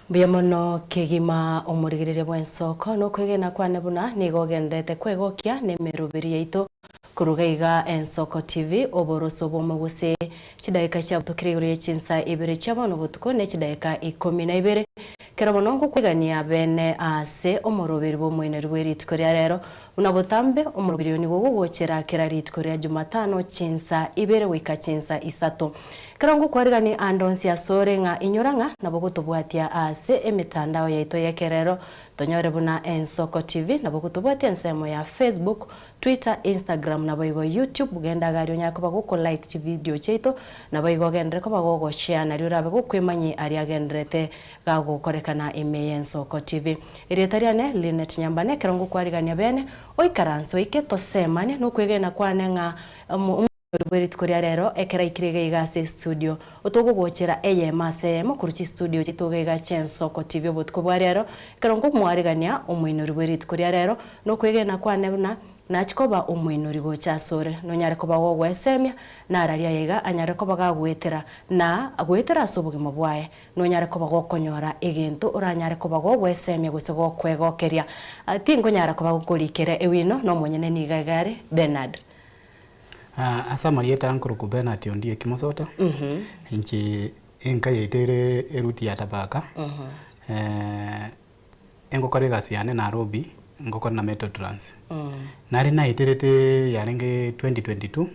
Mbuya mono kegima omorigereria bw'ensoko nokwegena kwane buna nigo ogendererete kwegokia nemeroberi yaito koruga iga Ensoko TV oboroso bw'omogusii Chidakika chiabutokire igoro ye chinsa ibere chia bono botuko ne chidakika ikomi na ibere. Kero bono ngokwegania bene aase omoroberi bw'omoinori bwe rituko ria rero, buna botambe omoroberi oyo nigo ogogochera kera rituko ria Jumatano chinsa ibere goika chinsa isato. Kero ngokwarigania ande onsi asore ng'a inyora ng'a nabo gotobwatia aase emetandao yaito y'ekerero, tonyore buna Ensoko TV, nabo gotobwatia ensemo ya Facebook, Twitter, Instagram naboigo YouTube, genda agaria onyare koba goko like chividio chiaito, naboigo ogenderere koba gogo share nario orabe gokwemanyia aria agendererete gagokorekana ime y'Ensoko TV. Erieta riane Linet Nyambane ekero ngokwarigania bene oikaranse oike tosemanie nokwegena kwane ng'a omo bwe rituko ria rero ekero aikire iga iga ase estudio otogogochera eyemo ase eyemo korwa chistudio chiaito iga iga chi'Ensoko TV obotuko bwa rero ekero nkomwarigania omoinori bwe rituko ria rero nokwegena kwane buna nachia koba omoinori gocha asore nonyare koba gogwesemia nararia aye iga anyare koba gagoetera na goetera ase obogima bwaye nonyare koba gokonyora egento oranyare koba gogwesemia gose gokwegokeria tinkonyara koba gokorikera ewino nomonyene niga iga are Bernard. Ase amarieta nkorokwa Bernard Ondieki Mosota, inche enka yaito ere eruti ya Tabaka, engokora egasi yane Nairobi, ngokora na Metro Trans. Nare naeterete yarenge 2022,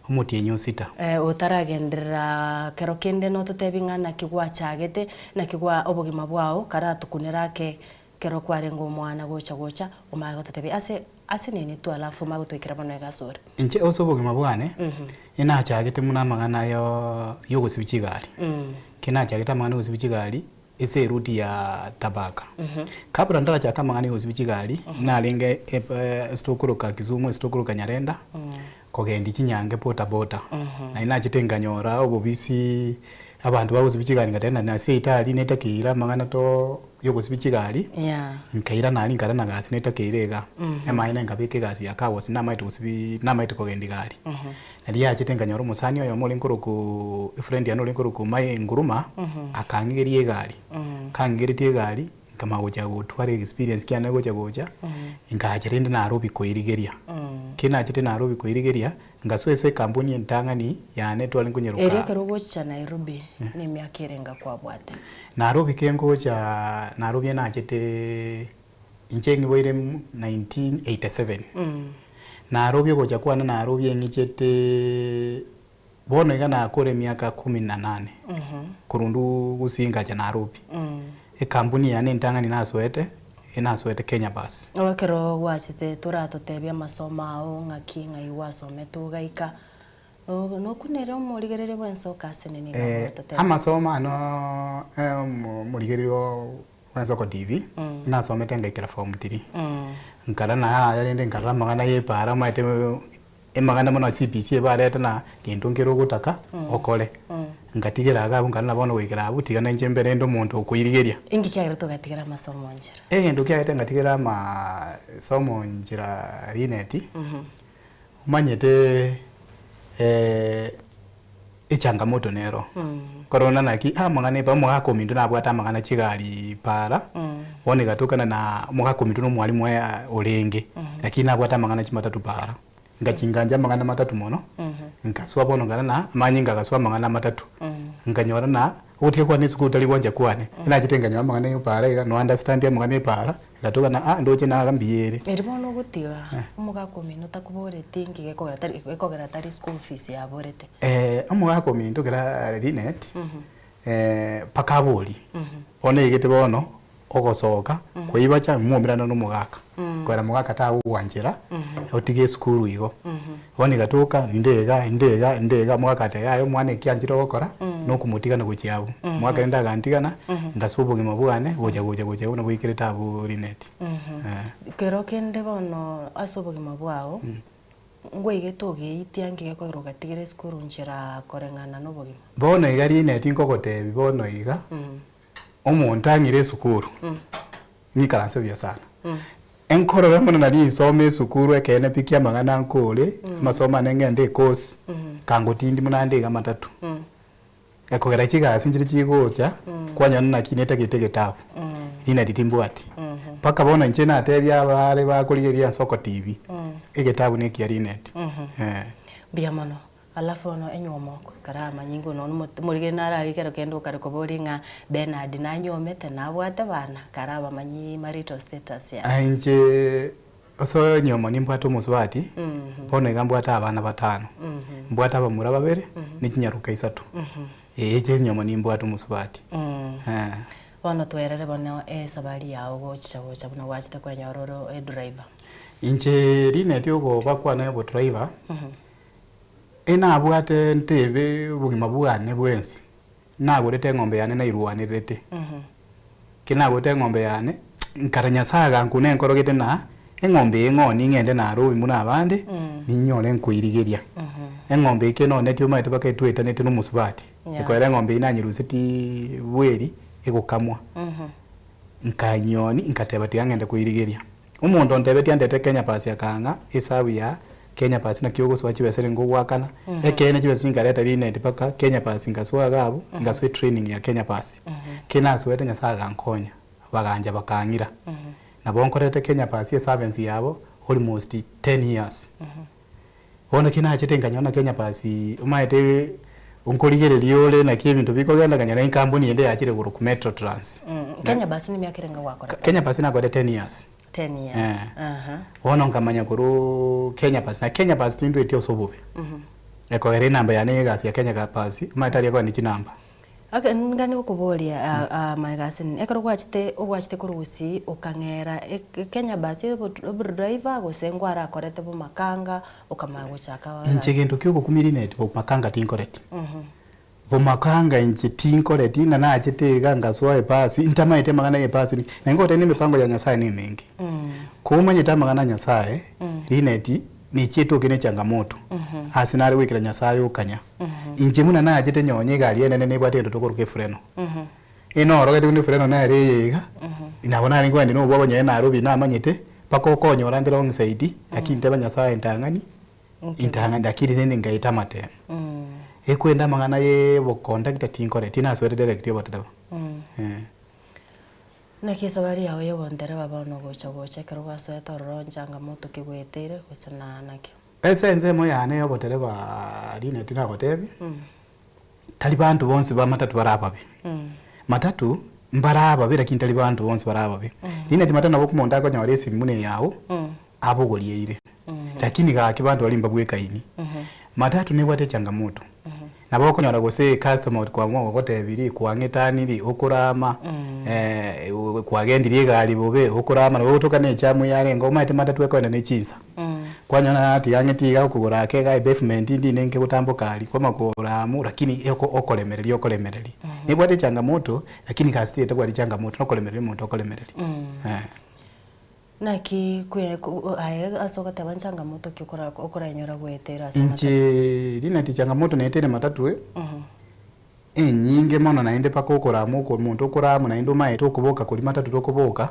omotienyi o sita. Otaragenderera kero kende nototebi ng'a naki gwachagete, naki gwa obogima bwao karatokunere ake Kero kwarenge omwana gocha gocha, omanye gototebia ase ase nini tu alafu omanye gotoikera bono iga asore. Inche ase obogima bwane, inachagete buna amang'ana ayo yogosibia chigari. Ekero nachagete amang'ana yogosibia chigari, ase eruti ya Tabaka. Kabla ntarachaka amang'ana yogosibia chigari, narenge ase tokoroka Kisumu, ase tokoroka Nyarenda, kogendia chinyange boda boda. Naende nachete nkanyora obobisi, abanto bagosibia chigari ngateba ng'a nase etari netakeire amang'ana too yogosibia chigari, Yeah. nkairana aria nkarana gasi netakeire iga. Emaene nkabeka egasi ya car wash namaete gosibi namaete kogendia egari. Nario yachete nkanyora omosani oyomo orenge korokwa efriend yane orenge korokwa Mae Nkuruma, akang'igeria egari, kang'igeretie egari, nkamanya gocha gotwara experience kiane gocha gocha, nkacha rende Nairobi koirigeria. Ekero nachete Nairobi koirigeria, ngasoa ase ekampuni entang'ani yane tware Erio nkonyeroka. ekero ogochicha Nairobi nemiaka erenga kwabwate? Nairobi kengocha Nairobi nachete inche ng'iboire 1987. Nairobi ogocha kwane Nairobi eng'ichete bono iga nakore emiaka kumi na nane korwa nduu gusii ngacha Nairobi. Ekampuni yane entang'ani nasoete, enasoete Kenya Bus. Ekero gwachete toratotebie amasomo ao ng'aki ng'ai gwasomete ogaika Nokunere omorigereria bw'ensoko ase nini iga agototebia. Amasomo ano omorigereria bw'ensoko TV, nasomete ngaikera form three. Nkara nayaya rende nkarora amang'ana ya epaara omanyete amang'ana mono CBC ebarete na gento nkere ogotaka okore. Ngatigera iga abwo nkarora bono goikera abwo tiga nainche mbe rende omonto okoirigeria. Inki kiagera togatigera amasomo nchera? Egento kiagete ngatigera amasomo nchera Linet, Omanyete echangamoto nero, korona naki amang'ana eba omogaka ominto nabwate amang'ana chigari para, bono egatokana na omogaka ominto na omwalimu oye orenge, lakini nabwate amang'ana chimatatu para. Ngachingancha amang'ana matatu mono, nkasoa bono nkarora na amanyinga agasoa amang'ana amatatu, nkanyora na ogotiga kwane esukuru tari gwancha kwane, nachete nkanyora amang'ana ya para iga no understand amang'ana ya para. Egatoka na aa ndoche naga mbuya ere. Erio bono ogotiga omogaka omino otakoboreti inki gekogera tari gekogera tari school fees yaborete. Omogaka ominto kera Linet mpaka abori bono eigete bono ogosoka koibacha mwomerana na omogaka kogera mogaka tagogwanchera otige esukuru igo. Bono egatoka inde iga inde iga inde iga omogaka agateba yaya omwana eki anchire gokora nokomotigana gochia abwo. Omogaka rende agantigana ngasoa obogima bwane gocha gocha gocha buna boikerete abwo Linet. Eh. Kero kende bono ase obogima bwao, ngwaigete ogeitia nki gekogera ogatigera esukuru nchera koreng'ana na obogima? Bono iga Linet nkogotebia bono iga, omonto ang'ire esukuru, Ng'ikaranse buya sana. Enkorora mono nari nsome esukuru ekeene pi ki'amang'ana nkore, amasomo ane ng'ende ekosi, kangotindi buna ande iga matatu. Ekogera chigasi nchire chigocha, kwanyora naki netagete egetabu, riina timbwati. Mpaka bono inche natebia abare bakorigereria Ensoko TV, egetabu nekiya Linet. Eh. Mbuya mono. Alafu bono enywomo kara amanyinga nonya omo omorigeri naro aria ekero kende okare koboria ng'a Bernard nanyuomete nabwate bana kare abamanyi marital status yaye. Aye inche ase enywomo nimbwate omosubati, bono iga mbwate abana batano, mbwate abamura babere, ne chinyaroka isato, eh inche enywomo nimbwate omosubati, eh. Bono twerere bono esabari yao gochicha gocha buna gwachete kwenyora ore edriver. Inche rineti ogoba kwane obodriver, Enabwate ntebe obogima bwane bwensi, nagorete eng'ombe yane nairwanererete. Ekero nagorete eng'ombe yane, nkara Nyasae agankuna enkoro gete na eng'ombe eye ng'oni ng'ende Nairobi buna abande, ninyore nkoirigeria. Eng'ombe eye ekero nonetie omanyete mpaka etwetanete na omosubati, ekoera eng'ombe eyio nanyerusetie bweri egokamwa. Nkanyionia nkateba tiga ng'ende koirigeria. Omonto ontebetie andete Kenya Pass akang'a esabu ya Kenya Pass naki ogosoa chibesa ere ngogoakana, ekeene chibesa chinkareta Linet mpaka Kenya Pass ngasoa iga abwo, ngasoa etraining ya Kenya Pass. Ekero nasoete Nyasaye agankonya, bagancha bakang'ira. Nabo nkorete Kenya Pass eservice yabo almost ten years. Bono ekero nachete nkanyora na Kenya Pass omanyete nkorigereria ore naki ebinto bikogenda nkanyora enkampuni ende yachire korokwa Metro Trans. Kenya Bus ne emiaka erenge gwakorete? Kenya Bus nakorete ten years. Ten years. Eh. Aha. Bono nkamanya korwa Kenya Bus, na Kenya Bus tindweti ase obobe. Ekogera enamba yane ya egasi ya Kenya Bus, omanyete aria kogenda chinamba. Okay, ngani gokoboria my cousin, ekero gwachete ogwachete korwa gusii okang'era Kenya Bus obodriver gose nkwarakorete bomakanga okamanya gochaka Inche egasi? gento kia ogokumia Linet, bomakanga tinkoreti. Bomakanga inche tinkoreti ng'a nachete iga ngasoa ebasi, ntamaeti amang'ana ya ebasi, na ngotebi na emipango ya Nyasaye na emenge. Komanyete amang'ana a Nyasaye, Linet, nechi etoke ne changamoto, ase nare goikera Nyasaye okanya. Inche buna nachete nonye egari enene nebwate egento tokoroka efureno. Enorogete buna efureno nere eye iga, nabo narenge kogenda na obwoba onye Nairobi namanyete, mpaka okonyora nde wrong side, lakini nteba Nyasaye ntang'ani, intang'ani lakini rende ngaeta amatemo. Ekwende amang'ana ya oboconductor tinkoreti, nasoete direct obotereba eh. Naki esabari yao y'obontereba bono gocha gocha ekero gwasoete ororo nchangamoto ki gweteire gose na naki? Ase ensemo yane y'obotereba Linet nagotebie, tari banto bonsi ba matatu bare ababe. Matatu mbare ababe lakini tari banto bonsi bare ababe. Linet matatu nabo omonto akonyora esimi buna eyao, abogorie eire. Lakini gaki banto baria mbabwekaini. Matatu nebwate echangamoto. Nabo okonyora gose ecustomer kwamua gogotebirie kwang'etaniri okorama kwagendirie egari bobe okorama nabo ogotoka na echamu yarenge omanyete matatu ekoenda ne chinsa. Kwanyora ng'a tiga ng'etie iga okogoro ake iga epavement ndine nkegotamboka aria kwama koraamu lakini okoremereria okoremereria. Nebwate echangamoto lakini gasi tetabwati changamoto nokoremereria omonto okoremereria. Naki kwe aye ase ogoteba nchangamoto ki okora okorenyora goetera ase matatu? Inche rineti changamoto naeteire matatu enyinge mono naende mpaka okorama oko omonto okorama naende omaete okoboka koria matatu tokoboka,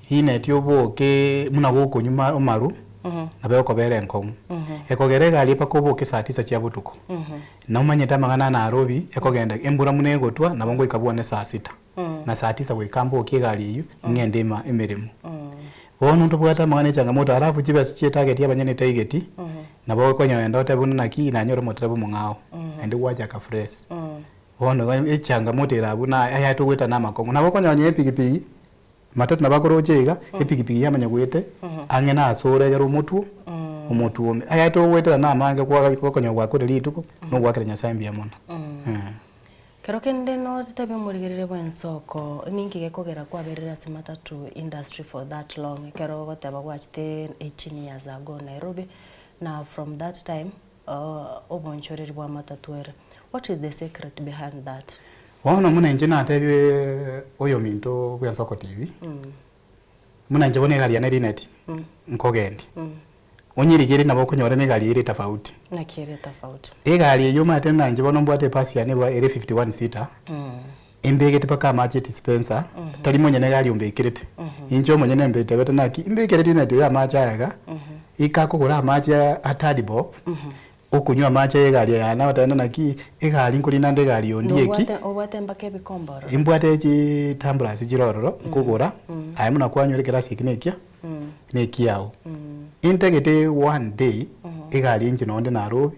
rineti oboke buna gokonywa ma amaru, nabo egokobera enkong'u. Ekogera egari mpaka oboke saa tisa chia botuko, na omanyete amang'ana a Nairobi ekogenda embura buna egotwa nabo ngoika bwane saa sita. na saa tisa goika mbokie egari eyio ing'ende ema emeremo. Bono ntobwate amang'ana echangamoto alafu chibesa chie target abanyene etaigeti, nabo okonyenda otebe buna naki nanyore omotereba omong'ao, naende gwachaka fresh. Bono igo echangamoto ere abwo na aya togoeta na amakong'u. Nabo okonyora onye epikipiki, matatu nabo akoroche iga, epikipiki yamanya goete ang'e na ase ore egere omotwo, omotwome. Aya togoetera na amange kwa okonyora gwakure rituko, na ogoakera Nyasaye mbuya mono. Kero kende notebie omorigereria bw'ensoko, ninki gekogera kwaberire ase matatu industry for that long ekero ogoteba gwachete 18 years ago Nairobi na from that time obonchoreri bwa matatu ere what is the secret behind that? Bono buna inche natebie oyominto bw'ensoko TV, buna inche bono egari yane Linet, nkogendia. Onyerigerie nabo okonyora negari ere tofauti. Naki ere tofauti? Egari eyio omanyete buna inche bono mbwate ebasi yane eba ere 51 seater, embegete mpaka amache edispenser, tari monyene egari ombekerete. Inche omonyene mbetebete naki, mbekere Linet oyo amache aya iga, ika akogora amache a thirty bob. Okonywa amache y'egari yane agoteba naki egari nkorina nde egari ondieki. Nobwate obwate mpaka ebikombe ororo? Imbwate chi tumblers chire ororo nkogora, aye buna kwanywera ekerasi eki nekia nekiao. Intagete one day egari inche nonde Nairobi,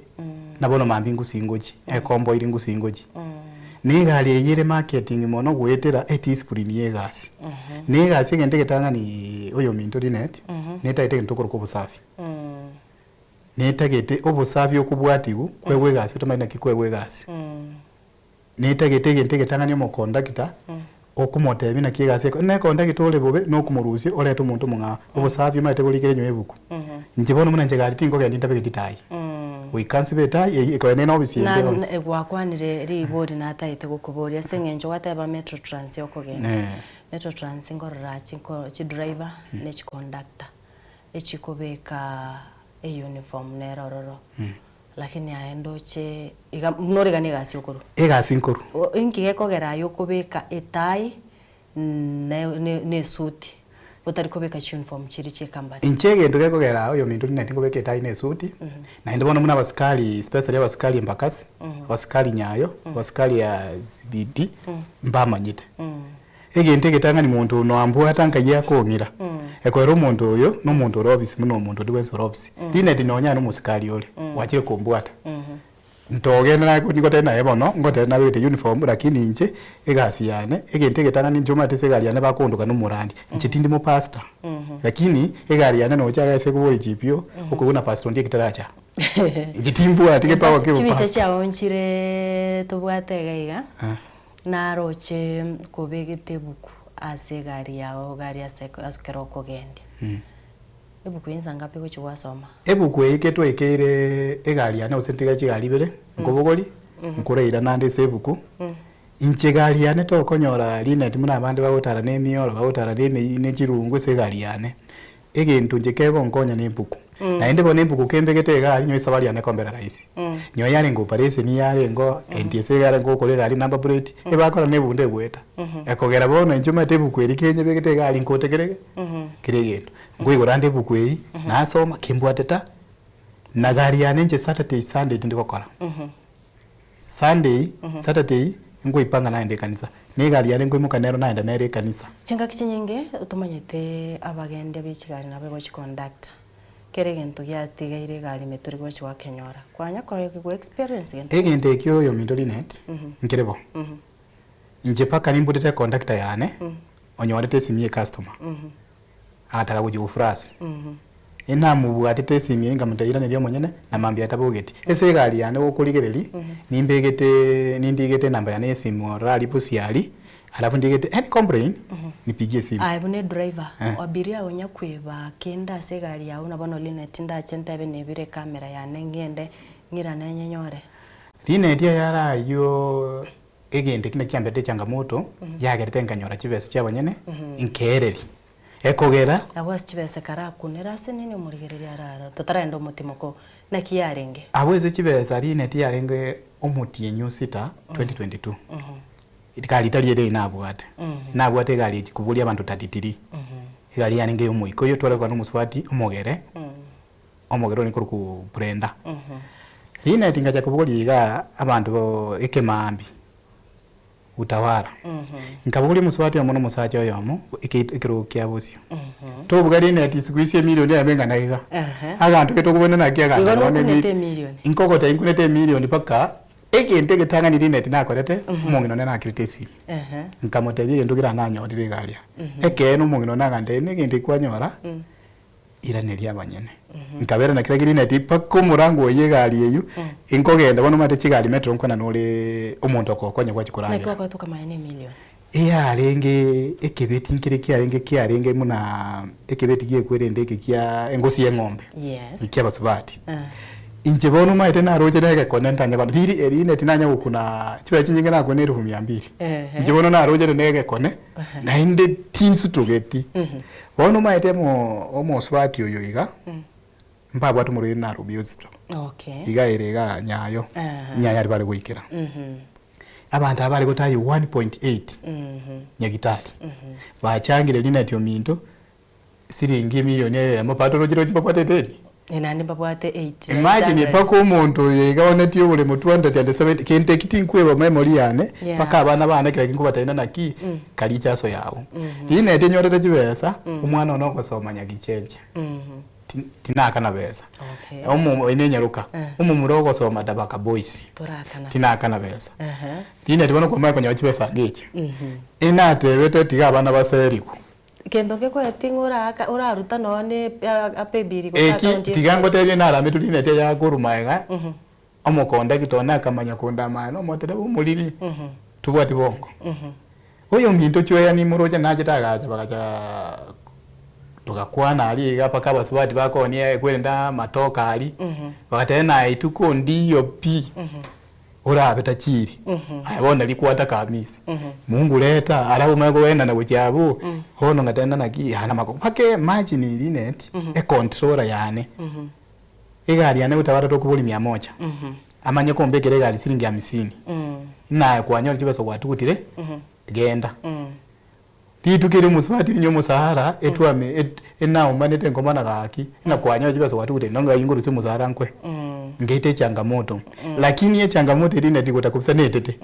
na bono mambia ngusie ngochie, ekomboire ngusie ngochie. Na egari eye ere marketing mono goetera ediscipline ya egasi. Na egasi egento egetang'ani oyominto Linet, netagete egento tokoroka obosafi. Netagete obosafi okobwatigwa kwegwa egasi otamanyeti naki kwegwa egasi. Netagete egento egetang'ani omokondakta okomotebia naki egasi eko ne kondakta ore bobe nokomorusia orete omonto omong'ao. Obosafi omanyete borikere nyuma ebuku. Inche bono buna inche gari tinkogenda intabegeti tai. Goika nsibe etai eywo ekoenda ene ofisi ende yonsi. Gwakwanire ribori nataete gokoboria ase eng'encho gwateba metro trans okogenda. Metro trans nkorora chinko chidriver ne chikondakta. echikobeka euniform nere ororo lakini aye ndoche iga buna oregane egasi okorwa. Egasi nkorwa. Inki gekogera aye okobeka etai ne ne esuti otari kobeka chiuniform chiria chie company? Inche egento gekogera oyominto rinde nkobeka etai na esuti, naende bono buna abasikari especially abasikari embakasi, abasikari nyayo, abasikari ya CBD, mbamanyete. Egento egetang'ani monto oyo noambwata nkai akong'ira, ekoera omonto oyo nomonto ore ofisi buna omonto onde bwensi ore ofisi. Rineti nonya aye nomosikari ore, gwachire kombwata. Ntogende naye ngotebe naye bono, ngotebe nabegete uniform lakini inche egasi yane, egento egetang'ani inche omanyete ase egari yane bakondoka nomorandi, inche tindi mopastor, lakini egari yane nocha iga ase ekobori GPO, okoigwa na pastor onde ekitaracha. Inche timbwati gepawa kia Chibisa obopastor. chiao nchire tobwate iga iga. Naroche kobegete ebuku ase egari yao gari ase ekero okogendia. Ebuku eye nsa ngapi gochia gwasoma? Ebuku eye ketwaikeire egari yane gose ntiga chigari ibere, nkobogori, nkoraira nande ase ebuku. Inche egari yane tokonyora Linet buna abande bagotara na emioro, bagotara na emeyio ne chirungu ase egari yane. Egento inche kegonkonya ne ebuku. Naende bono ebuku kembegete egari nyowe esabari yane ekombera rahisi. Nyowe yarenge operation yarengeo, NTSA yarenge gokora egari number plate, ebakora na ebunda egoeta. Ekogera bono inche omanyete ebuku eri kenyebegete egari nkote kere ge, kere egento. Nkoigora ande ebuku eyio, nasoma, kembwate ta, na gari yane inche Saturday, Sunday tindi gokora. Sunday, Saturday, nkoipanga naende ekanisa, na egari yane nkoimoka nero naenda nere ekanisa. Chingaki chinyinge tomanyete abagendia be chigari nabo egochiconducta. Kera egento giatigaire egari ime tori gochi gokenyora. Kwanya go experience gento kende? Egento ekio oyominto Linet, nkere bo. Inche mpaka nimburete econductor yane, onyorete esimi ye ecustomer, agataka gochia gofurash. Inamobwatete esimi eyio nkamotebia iraneria omonyene, na mambia atabogeti. Ase egari yane gokorigereria, nimbegete nindigete enamba yane ya esimu ororo aria Busia-aria, alafu ndigete any complain, nipigie esimu. Aye buna edriver, Eh. abiria onya kweba kende ase egari yao na bono Linet ndache ntebe nebire ecamera yane ngende ng'irane nyenyore. Linet ayare ayio egento ekio naki kiamberete echangamoto, yagerete nkanyora chibesa chia abanyene, nkeereria. Ekogera. Abwo ase chibesa karakunere ase nini omorigereria ararore, totarenda omotimoko, naki yarenge? Abwo ase chibesa Linet yarenge omotienyi o sita 2022, egari tari ere nabwate, nabwate egari echi koboria abanto 33, egari yarenge ya omoika oyio tware kogenda omosubati omogere, omogere orenge korokwa Brenda. Linet ngacha koboria igaa abanto ekemaambia. Utawala. Nkabogoria omosubati oyomo na omosacha oyomo ekerogo kia bosio. Tobuga Linet siku hizi emilioni eyemo eng'ana iga. Aganto ke tokobuna naki aganto Igo aka bono nokunete emi- emilioni. Nkogotebia nkunete emilioni mpaka egento egetang'ani Linet nakorete, omong'ina one nakerete esimi. Nkamotebia egento kera nanyorire iga aria. Ekeene omong'ina one agantebia na egento eki kwanyora, Iraneria abanyene. Nkabera na kera Linet mpaka omorango oyio egari eyio, inkogenda bono omanyete chigari metro nkwana nore omonto okogokonya gwachia Naki koragera. gwakorete okamanya ne emilioni? Eyarenge ekebeti nkere kiarenge kiarenge buna ekebeti giekwerende eke kia engosi ya eng'ombe, Yes. ekia abasubati. Eh. Inche bono omanyete naroche na egekone ntanya konya riri Linet nanya gokuna chibesa chinyinge nakuna elifu mia mbili. Ehe. Inche bono naroche na egekone, naende tinsutogeti. Bono omanyete omosubati oyo iga, mbabwate omorwaire Nairobi Hospital, Okay. iga ere igaa Nyayo, Aha. Nyayo aria bare goikera. Abanto aba bare gotayia 1.8 Nyagitari, bachangire Linet ominto siringi emilioni eyemo, batorochi rochi mbabwate edeni. Naende mbabwate 8 Imagine mpaka omonto oyo iga onetie oboremo 270 kente eki tinkweba memory yane mpaka abana bane ekero nkobatebia naki karia echaso yabo. Riria nete nyorete chibesa omwana one ogosoma nyagichenche tinakana besa omo oyo nenyaroka omomura ogosoma Tabaka Boys tinakana besa. Riria nete bono kwamanya konyora chibesa ngechi inatebete tiga abana baserigwe. Kento ngekoeti ng'a oraaka oraruta nonya ne paybill gose Eki account tiga esukuru. ngotebie narametwe rineti eye akorwa magega, omokondakta one akamanya kondama aye nomotereba omoriri, tobwati bongo. Oyominto chweya nimoroche nachete agacha bagacha togakwana aria iga mpaka abasubati bakonia ekwerende amatoke aria, bagateba naye ituko ndiyo pi. Orabe tachiri, aye bono nari kwataka Hamisi. Mungu reta arabe omanye kogenana gochia abwo, bono ngatenda naki yane amagoko. Mpaka imagine Linet, econtroller yane, egari yane gotabara tokobori mia moja, amanye kombekera egari siringi hamsini, naye kwanyora chibesa gwatugutire, genda. Rituko erio omosubati oinywe omosahara, etwame et enaomanete nkomana gaki, ng'a kwanyora chibesa gwatugutire nonye ng'ai ngorusia omosahara nkwe, ngeite echangamoto. Lakini echangamoto eria ineti gotakobisa netete,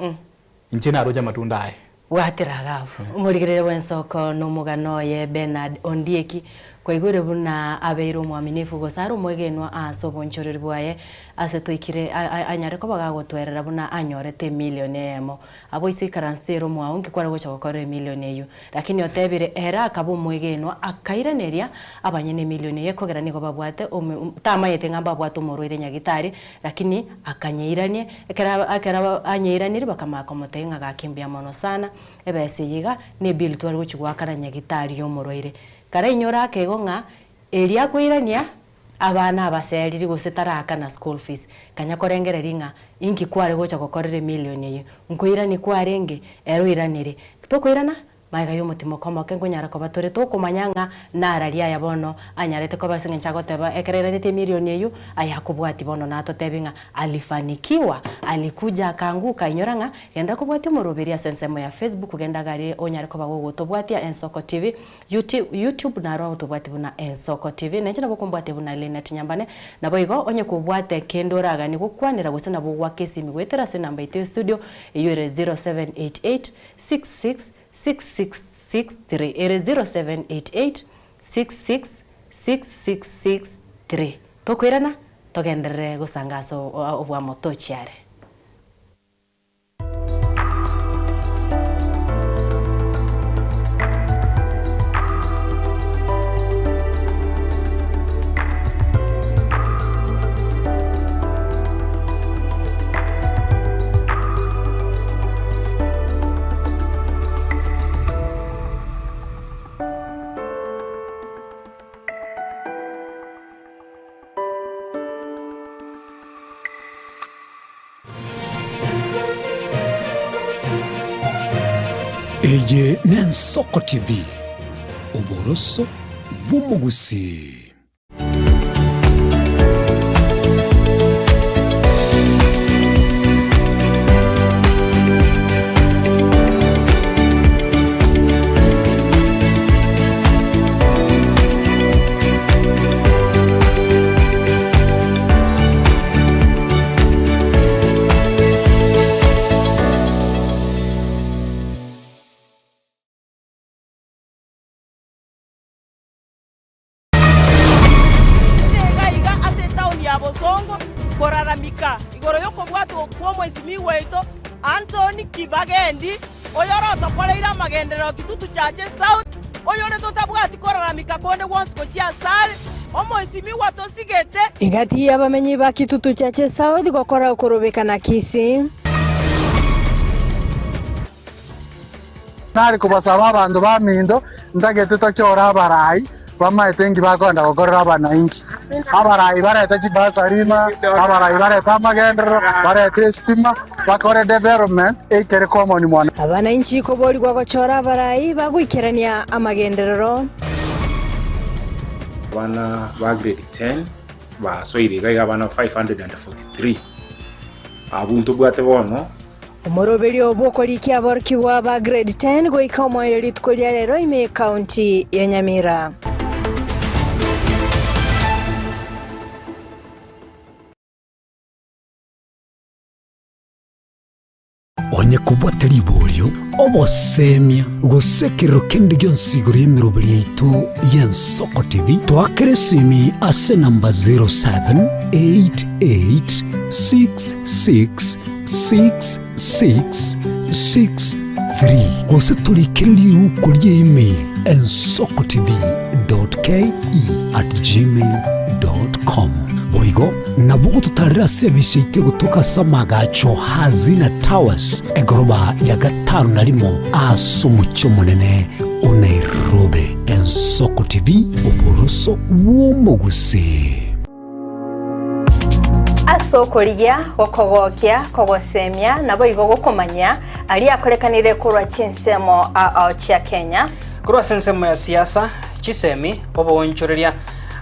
inche naroche amatunda aye. Bwatera iga abwo. Omorigereria bw'ensoko na omogano oye Bernard Ondieki, kwaigure buna abeire omwaminifu gose are omwegenwa ase obonchoreri bwaye ase toikire anyare koba gagotwerera buna anyorete emilion eyemo. Abwo iso ikaransete ere omwao nki kware gocha gokorera emilion eyio? Lakini otebire ere akaba omwegenwa akairaneria abanyene emilion eyio ekogera nigo babwate ome tamayete ng'a mbabwate omorwaire nyagitari lakini akanyeirania ekero ekero anyeiranirie bakamanya komotebia ng'a gaki mbuya mono sana ebesa eye iga ne ebill tware gochi goakana nyagitari ya omorwaire. Karainyore ake igo ng'a eria akoirania Abana abaseriri gose tarakana school fees, kanya korengereria ng'a inki kware gocha gokorera emillion eyio, nkoirani kwarenge? Ere oiranire. Tokoirana? Magega y'omotimoko omoke nkonyara koba tore tokomanya ng'a nararia aya bono anyarete koba ase eng'encho agoteba ekero airanete emillion eyio, aya akobwatia bono natotebie ng'a alifanikiwa, alikuja akaanguka, inyora ng'a genda kobwatia omoroberi ase ensemo ya Facebook genda gari onyare koba gogotobwatia Ensoko TV. YouTube naro otobwati buna Ensoko TV, na inche nabo okombwatia buna Linet Nyambane. Naboigo onye kobwate kende oraganie gokwanera gose nabo ogoaka esimi goetera ase enamba yaito ya studio eyio ere 0788 66 6663 ere 0788 66 6663. Tokoirana togenderere gosanga ase obwamo tochiare. Eye n'Ensoko TV, oboroso bw'omogusii. Nigo iga ase etaoni ya Bosongo koraramika igoro y'okobwatwa kw'omoisimigwa oito Anthony Kibagendi, oyore otokoreire amagenderero Kitutu Chache South, oyore totabwati koraramika konde gwonsi gochia asare, omoisimigwa tosigete. Egati y'abamenyi ba Kitutu Chache South gokora okorobekana Kisii. Nare kobasaba abanto baminto, ntagete tochore abarai bamaete inki bakoenda gokorera abanainchi. Abarai barete chibasari ime, abarai barete amagenderero, barete esitima, bakore development eikere common mono. Abanainchi koborigwa gochora abarai bagoikerania amagenderero. Abana ba grade 10 basoire iga iga abana 543 abwo ntobwate bono. Omoroberio bw'okorikia aborokigwa ba grade 10 goika omoerio rituko ria rero ime y'Ekaunti ya Nyamira. Onye kobwate riborio, obosemia, gose ekerero kende gionsi igoro y'emeroberi yaito y'Ensoko TV, toakere esimi ase enamba 0788666663 gose torikere riuko rie email ensokotv.ke@gmail.com. Boigo nabo ogototarera ase ebise yaito egotoka ase amagacho Hazina Towers, egoroba ya gatano na rimo ase omochie omonene o Nairobi. Ensoko TV, oboroso bw'omogusii. Ase okorigia, gokogokia, kogosemia, naboigo gokomanyia aria akorekanire korwa chinsemo ao chia Kenya. Korwa ase ensemo ya siasa, chisemi, oboonchoreria,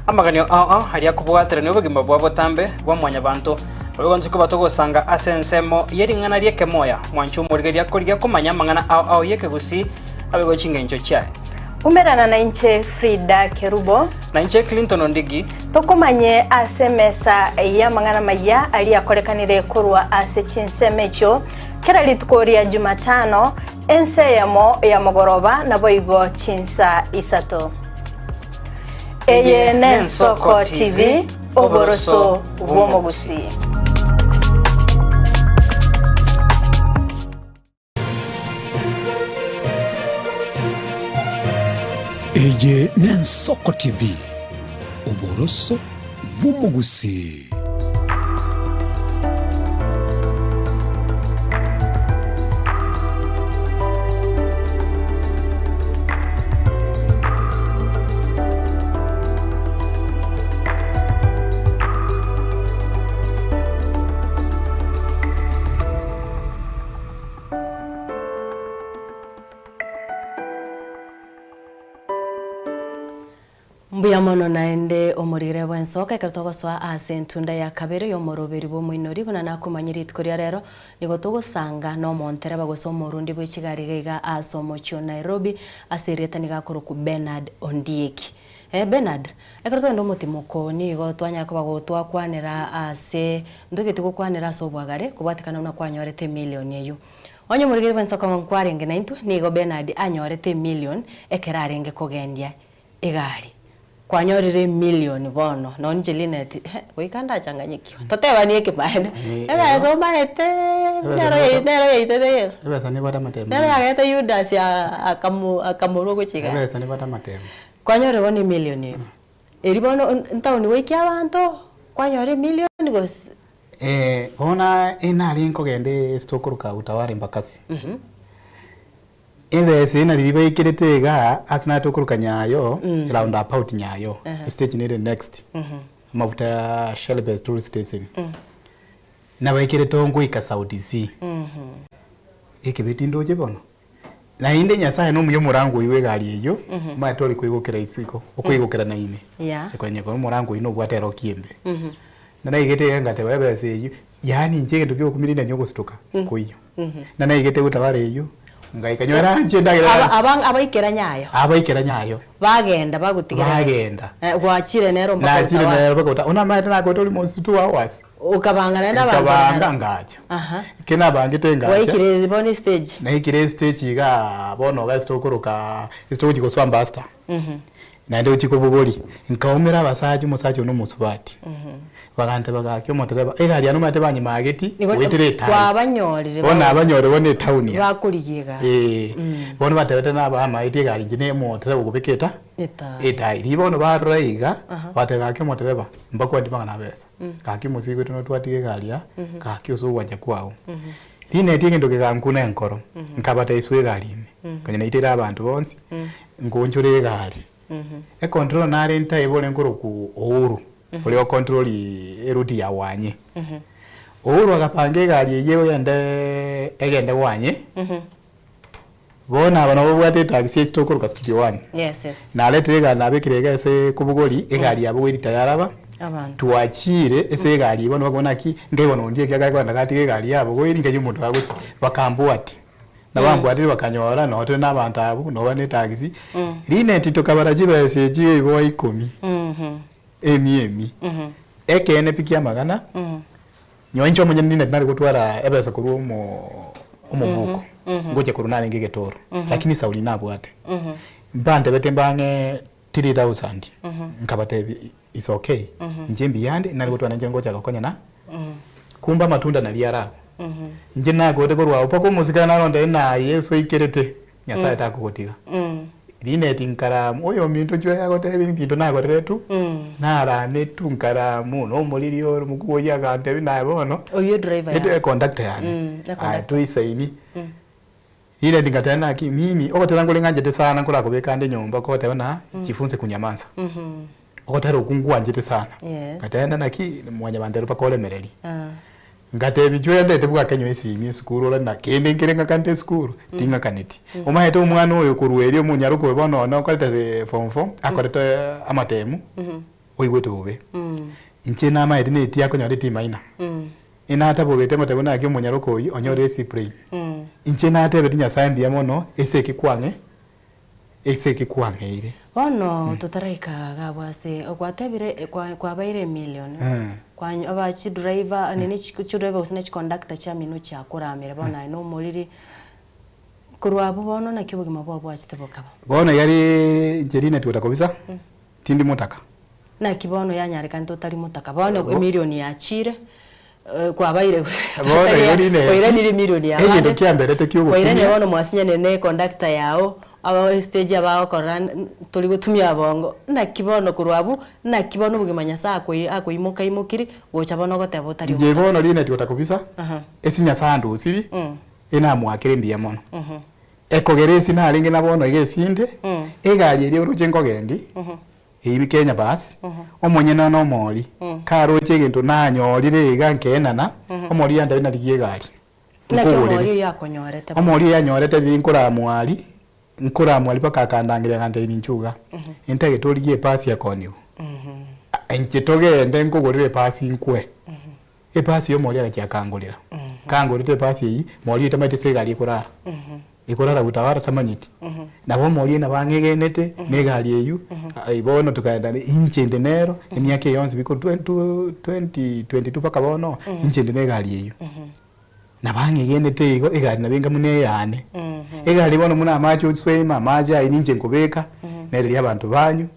amaganio ao ao aria akobwaterania obogima bwa botambe bwa mwanyabanto, naboigo intwe koba togosanga ase ensemo ye ring'ana ri'ekemoya, mwanche omorigereria korigia komanya amang'ana ao ao y'ekegusii naboigo chingencho chiaye. Umerana nainche Frida Kerubo. Nainche Clinton Ondigi. Tokomanye ase emesa y'amang'ana amayia aria akorekanire korwa ase chinsemo echio kera rituko ria Jumatano, ensa eyemo ya mogoroba, naboigo chinsa isato. Eye n'Ensoko TV, oboroso bw'omogusii. Eye n'Ensoko TV, oboroso bw'omogusii. Mbuya mono naende omorire bw'ensoka ekero togosoa ase entunda ya kabere y'omoroberi bw'omoinori buna nakomanyia rituko ria rero nigo togosanga nomontereba gose omorundi bwe chigari iga iga ase omochie o Nairobi ase erieta nigo akorokwa Bernard Ondieki. Eh Bernard, ekero twagenda omotimoko nigo twanyara koba gotwakwanera ase ntogeti gokwanera ase obwagare kobwatekana buna kwanyorete emillion eyio. Onye omorigeri bw'ensoko nkwarenge naintwe, nigo Bernard anyorete emillion ekero arenge kogendia egari. Kwanyorire emillion bono, nonye inche Linet, he, goika ndachanganyikiwa. Totebanie ekemanene, ebesa omaete nero yai nero yaitete Yeso. Ebesa nebwate amatemo. Nero yagete Yudas akamo akamorua gochia igare. Ebesa nebwate amatemo. Kwanyorire bono emillion eyio. Erio bono ntaoni goikia abanto, kwanyora emillion gose. Bono enare nkogenda ase tokoroka Utawala Embakasi. Ebesa eye nari baikerete igaa ase nare tokoroka Nyayo, round about Nyayo, estage nere next, amafuta ya Shell petrol station. Nabaikerete oo ngoika Sauti C, ekebeti ndoche bono. Naende Nyasae nomuya omorango oyio bw'egari eyio, omanyete ore koigokera isiko, okoigokera na ime. Yeah. Ekonye kore omorango oyio nobwate eroki embe. Na naigete iga ngateba ebesa eyio, yaani inche egento kiogokumia nonye ogosutoka koiyo. Na naigete gotawara eyio, ngaika nyora inche endagera Aba yonsi. aba abaikera nyayo. Abaikera nyayo. Bagenda bagotigera. Bagenda. Eh, gwachire nero mpaka Nachire Utawala. nero mpaka Utawala. Onamaete nakoete almost 2 hours. Okabanga naende abanto Nkabanga naro. ngacha. Aha. Ekero nabangete ngacha. Gwaikire bono estage. Naikire estage igaa bono iga ase tokoroka ase togochia gosoa Ambassador. Naende gochia kobogori, nkaumera abasacha omosacha one omosubati. Baganteba gaki omotereba, egari yane omanyete banyimageti Igo goetera etaoni. kwabanyorire Bono nabanyorire bono etaoni aa. bakorigia egari. Eeh. Bono batebete nabamaeti egari inche na omotereba okobeka eta Etaai. etaai. Riria bono barora iga, bateba gaki omotereba, mbakwaneti mang'ana abesa. Gaki omosike oito notwatiga egari aa, gaki ase ogwancha kwao. Rinetie egento kegankuna enkoro, nkabatebia swa egari ime, konya naiteire abanto bonsi, nkoonchora egari. Econtrol nare ntaebe ore nkorokwa Uhuru, oria ocontrol eroute ya Wanye. Uhuru agapanga egari eyio egende egende Wanye, bono aba nabo babwate etaxi ase tokoroka Studio One. Yes, yes. Naretire egari nabekire iga ase kobogori, egari yabo goirita yaraba, Abanto. twachire ase egari eyio bono bakobuna naki, nkaigwa nonde ekiagera kogenda gatiga egari yabo goiri nkaigwa omonto agochi, bakambwatia. Nabambwatire bakanyora noo tore na abanto abwo, noba na etaxi, Linet tokabara chibesa echi igo ikomi, emia emi. Ekeene pi kia amagana, nyowe inche omonyene Linet nare gotwara ebesa korwa omo. Omobuko, ngochia korwa narenge egetoro, lakini Sauli nabwate. Mbantebete mbang'e 3000, nkabatebia is okay, inche mbiyande, nare gotwana inche ngocha gokonyana, kumbe amatunda naria are abwo. Inche nagote korwa abwo mpaka omosike naronde ng'a Yeso aikerete, Nyasaye takogotiga. Rineti nkaramu, oyominto chwe agotebia ebinto nagoreretwe, narametwe nkaramu, na omoriri ore omokubwa oyio agantebia naye bono, Oyio edriver ed- yao. econductor yane, Mm, aye econductor. toisaini. Rineti ngateba naki mimi, ogotera nkore ng'anchete sana nkorakobeka ande nyomba kogoteba na jifunze kunyamaza. Ogotera okwo nkwanchete sana. Yes. Ngateba naki mwanyabanto ere mpaka oremererie. Ah. Ngatebia inchuo yandete bwakenywa esimi esukuru ore na kende nkere ng'akante esukuru, ting'akaneti. Omanyete omwana oyo korwa erio omonyaroke oyo bono one okorete form four, akorete amatemu, oigwete bobe. Inche namaete na eti akonyora eti minor. Enatabogete ngoteba naki omonyaroke oyio onyore esi brain. Inche natebeti Nyasaye mbuya mono ase eki kwang'e ase eki kwang'eire. Bono totaraika iga abwo ase gwatebire kwabaire emillion, aba chidriver nini chidriver gose ne chiconductor chiamino chiakoramire bono aye nomoriri, korwa abwo bono naki obogima bwao bwachete bokaba? Bono yari inche rineti gotakobisa, tindi motaka. Naki bono yanyarekanete otari motaka, bono emillion yachire Kwabaire Bono igo rine kwairanire emilioni ya egento bande kiamberete kwairanire kiogokumia bono mwasinyanire ne econductor yao aba estage abagokorora tori gotumia bongo naki bono korwa abwo naki bono obogima Nyasaye akoi akoimoka imokiri gocha bono ogoteba otari Inche omotaka. bono rine tigotaka Aha. ase Nyasaye andosiri enamoakere mbuya mono. Ekogera esi narenge na bono iga esinde egari eria oroche nkogendi Eyio Kenya bas, omonyene one omori, karoche egento nanyorire iga nkenana, omori yantebia narigie egari, Naki omori nkogorere. oyio akonyorete bono? Omori oyo anyorete riria nkoramwari, nkoramwari mpaka akandangeria agantebia ninchuo iga, intagete origie epasi ekoniwa. Inche togende nkogorere epasi nkwe. Epasi ya omori agachia akangorera. Kangorete epasi eyio, mori oyio tamanyeti ase egari ekorara. Ekorara Utawala tamanyeti. Nabo omori oyio nabo ang'egenete na egari eyio, ai bono tokaenda inche inde nero, emiaka eye yonsi biko 2022 mpaka bono, inche inde na egari eyio. Nabo ang'egenete igo, egari nabo enga buna eyane. Egari bono buna amache oswima, amache ayio ninche nkobeka, nereria abanto banywe,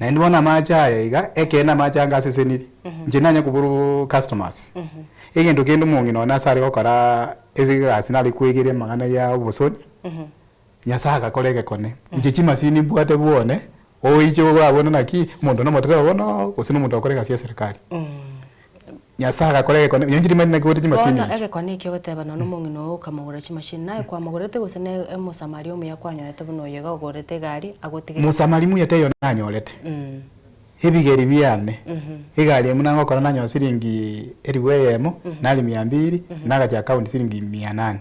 naende bono amache aya iga, ekeene amache anga aseseniri, inche nanya koborwa customers. Egento kende omong'ina one ase are gokora ase egasi nare koegeria amang'ana ya obosoni, Nyasaye agakora egekone. Inche chimasini mbwate bwone, oiche orabone naki, omonto nomotereba bono, gose na omonto ogokora egasi ya eserekari. Nyasaye agakora egekone, onye inche timanyeti naki gote chimasini Bono echi. egekone ekio ogoteba nonya omong'ina oo okamogorera chimashini, naye kwamogorerete gose ne omosamaria omuya kwanyorete buna oyo iga ogorete egari agotigerete? Mosamaria muya taiyo nanyorete, ebigeri biane, egari emo nagokora nanyora siringi elifu eyemo, nari mia mbili, nagacha account siringi mia nane.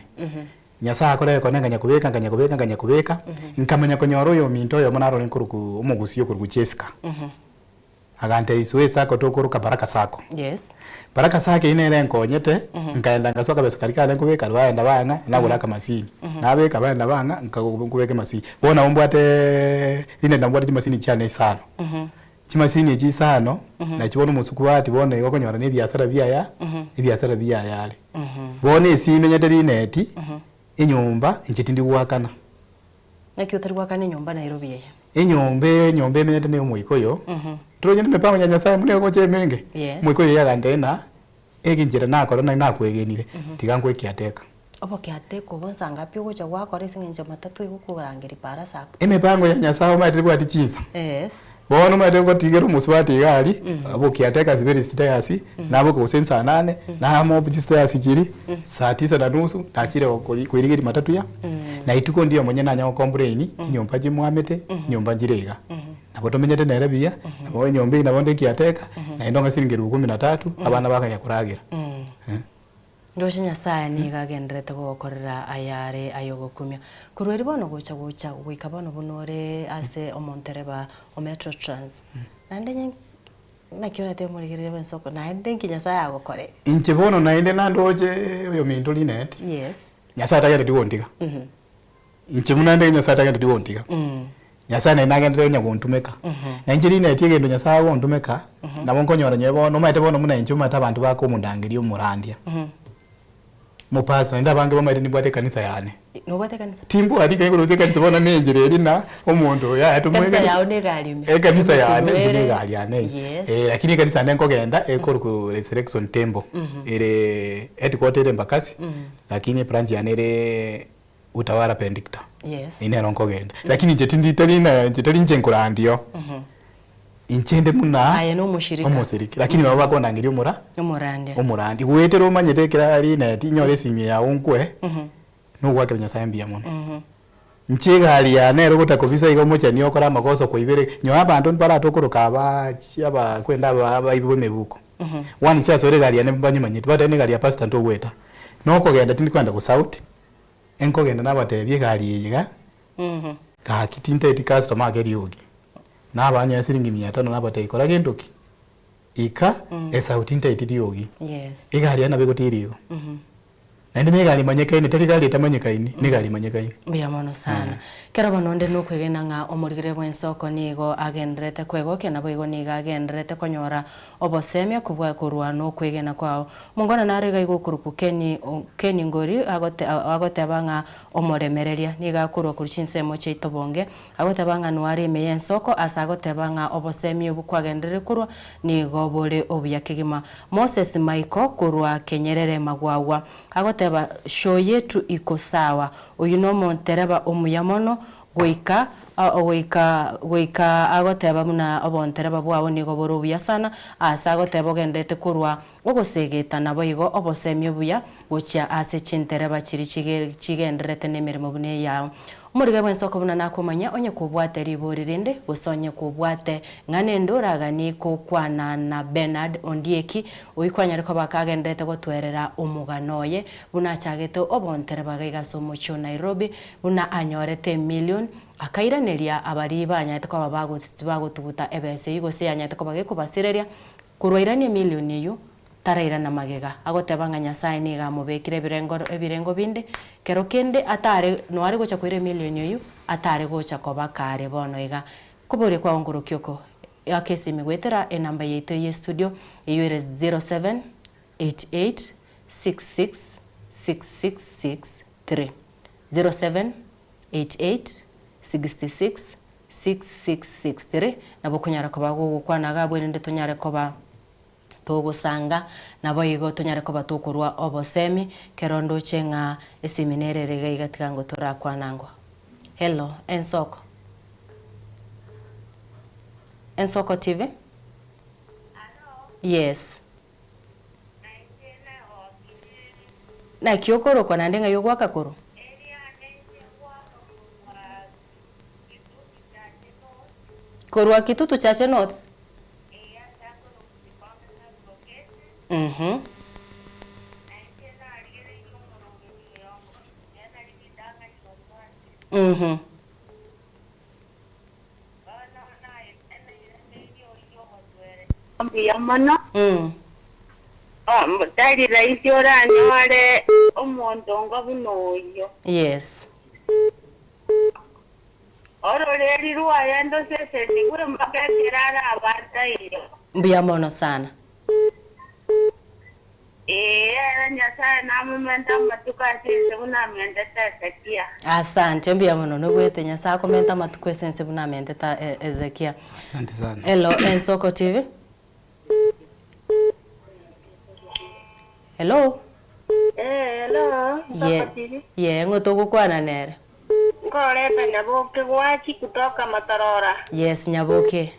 Nyasaye akore egekone nkanya kobeka nkanya kobeka nkanya kobeka, nkamanya konyora oyominto oyomo narore nkoruku omogusii okoruku Jessica. Agantebia isoe esacco tokoroka Baraka sacco. Yes. Baraka sacco eyio nere enkonyete, nkaenda ngasoa akabesa karia kare nkobeka aria baenda bang'a, nagora akamasini. Nabeka baenda bang'a, nkago nkobeka emasini. Bono nabo mbwate rinde nabo mbwate chimasini chiane isano. Chimasini echi isano, nachi bono omosuku bahati bono igo okonyora na ebiasara biaya, ebiasara biaya are. Bono esi imenyete rineti, enyomba inche tindi goakana. Naki otari goakana enyomba Nairobi eye? Enyomba eye, enyomba emenyete na omoika oyo, toronyene emipango ya Nyasaye buna egocha emenge. Yes. Omoika oyo yagantebia ng'a egenchera nakora nari nakwegenire, tiga nkwe ekiateka. Obokiateka obo nsa ngapi ogocha gwakora ase eng'encho matatu egokorangeria para ase ako. Emipango ya Nyasaye omanyete tebwati chinsa. Yes. Bono omanyete ngotigera omosubati iga aria, obokiateka asibere chistairs, naboka gose nsaa nane, namob chistairs chiria, saa tisa na nusu, nachire gokori koirigeria matatu ya, na rituko ndiyo omonyene nanya gocomplain, chinyomba chimwamete, chinyomba nchire iga. Nabo tomenyete nere buya, nabo enyomba eyio nabo nde ekiateka, naende onga siringi elfu kumi na tatu, abana bakanya koragera. Ndoche Nyasae nigo agendererete gogokorera ayare ay'ogokumia. Korwa erio bono gocha gocha goika bono buna ore ase omontereba o Metro Trans. Naende onye naki oratebe omorigereria bw'ensoko naende nki Nyasae agokorere? Inche bono naende nandoche oyominto Linet, Yes. Nyasae tagendereti gontiga. Inche buna nde Nyasae tagendereti gontiga. Nyasae naende nagenderere onye gontumeka. Na inche rinetie egento Nyasae agontumeka, nabo nkonyora nyowe bono, omanyete bono buna inche omanyete abanto bakomondangeria omorandia. Omopastor, naende abange bamaete nimbwate ekanisa yane. Nobwate ekanisa? Timbwati ekero gose ekanisa bono na enchera eria na omonto oyo yaya Ekanisa tomoegene. yao na egari ime. Ekanisa yane inche na Ere. egari yane eye. Yes. Eh, lakini ekanisa yane nkogenda ekorokwa Resurrection Temple. Ere headquarter ere Embakasi, lakini ebranch yane ere Utawala Pendikta. Yes. Eyio nero nkogenda. Lakini inche tindi tari na inche tari inche nkorandia oo. Inche inde buna Aye nomoshirika. omosiriki. Lakini nabo bakondangeria omora Omorandia. omorandia. Goetera omanyete ekero aria net inyore esimi yago nkwe, nogoakera Nyasaye mbuya mono. Inche egari yane ero gotakobisa iga omochani okore amagoso koibere, nyowe abanto mbaratokoroka aba chi aba kwenda aba abaibi bwa emebuko. One inche asore egari yane mbanyemanyeti, bateba na egari ya pastor ntogoeta. Nokogenda tindi kogenda gosauti. Enkogenda nabatebie egari eye iga, gaki tinteti customer ake eriogi. Nabanyoe siringi mia tano nabatebia kora gento ki? Ika esauti ntaeti riogi. Yes. Egari yane nabo egotiga igo. Naende na egari emanyekaine tari gari etamanyekaini, na egari emanyekaine. Mbuya mono sana. Kero bono onde nokwegena ng'a omorigere bw'ensoko nigo agendererete kwegokia naboigo nigo agendererete konyora Obosemia kobua korwa nokwegena kwao. Omongwana nare iga igokorokwa Kenny Kenny Ngori agote agoteba ng'a omoremereria nigo akorwa korwa chinsemo chiaito bonge. Agoteba ng'a noare ime y'ensoko ase agoteba ng'a obosemia obwo kwagenderire korwa nigo bore obuya kegima. Moses Maiko korwa Kenyerere Magwagwa agoteba show yetu iko sawa. Oyio nomontereba omuya mono Goika, goika, goika agoteba buna obontereba bwao nigo bore obuya sana, aase agoteba ogenderete korwa ogosegeta naboigo obosemia obuya gochia ase chintereba chiria chige chigendererete nemeremo buna eyao. Omorige bw'ensoko buna nakomanya onye kobwate ribori rinde, gose onye kobwate ng'a nende oraganie kokwana na Bernard Ondieki, oyio kwanyare koba kagendererete gotwerera omogano oye buna achagete obontereba gaiga ase omochie o Nairobi, Buna anyorete emilion, akairaneria abaria banyarete koba bagotuguta ebesa eyio gose yanyarete koba gekobasireria, korwa airanie emilion eyio, tarairana magega, agoteba ng'a Nyasae nigo amobekire ebirengo ebirengo binde, kero kende atare noare gocha koira emilion eyio, atare gocha koba kare bono iga. Koboria kwao nkorokia oko, aka esimi goetera enamba yaito ye studio, eyio ere 0788 66 6663. 0788666663 nabo okonyara koba gogokwana iga abwo erinde tonyare koba togosanga, naboigo tonyare koba tokorwa obosemi, kero ndoche ng'a esimi nere ere iga iga tiga ngo torakwana ango. Hello, Ensoko. Ensoko TV? Yes. Naki okorokwa naende ng'ai ogoaka korwa? Korwa Kitutu Chache North? Mhm. Mhm. Mbuya mono. Tari rahisi oranyore omonto onga buna oyio. Yes. Ororeri rwaye ndosesenigwe mpaka ekero arabe ataiyo. Mbuya mono sana. Ee, ere Nyasae namomente amatuko ase ense buna amentete Hezekia. Asante, mbuya mono noigwete Nyasae akomente amatuko ase ense buna amentete Hezekia. Asante sana. Hello, Ensoko TV. Hello. Eh, hello, Nsoko Ye, TV. ye, ng'o togokwana nere? Nkoreta Nyaboke gwachi kutoka Matorora. Yes, Nyaboke.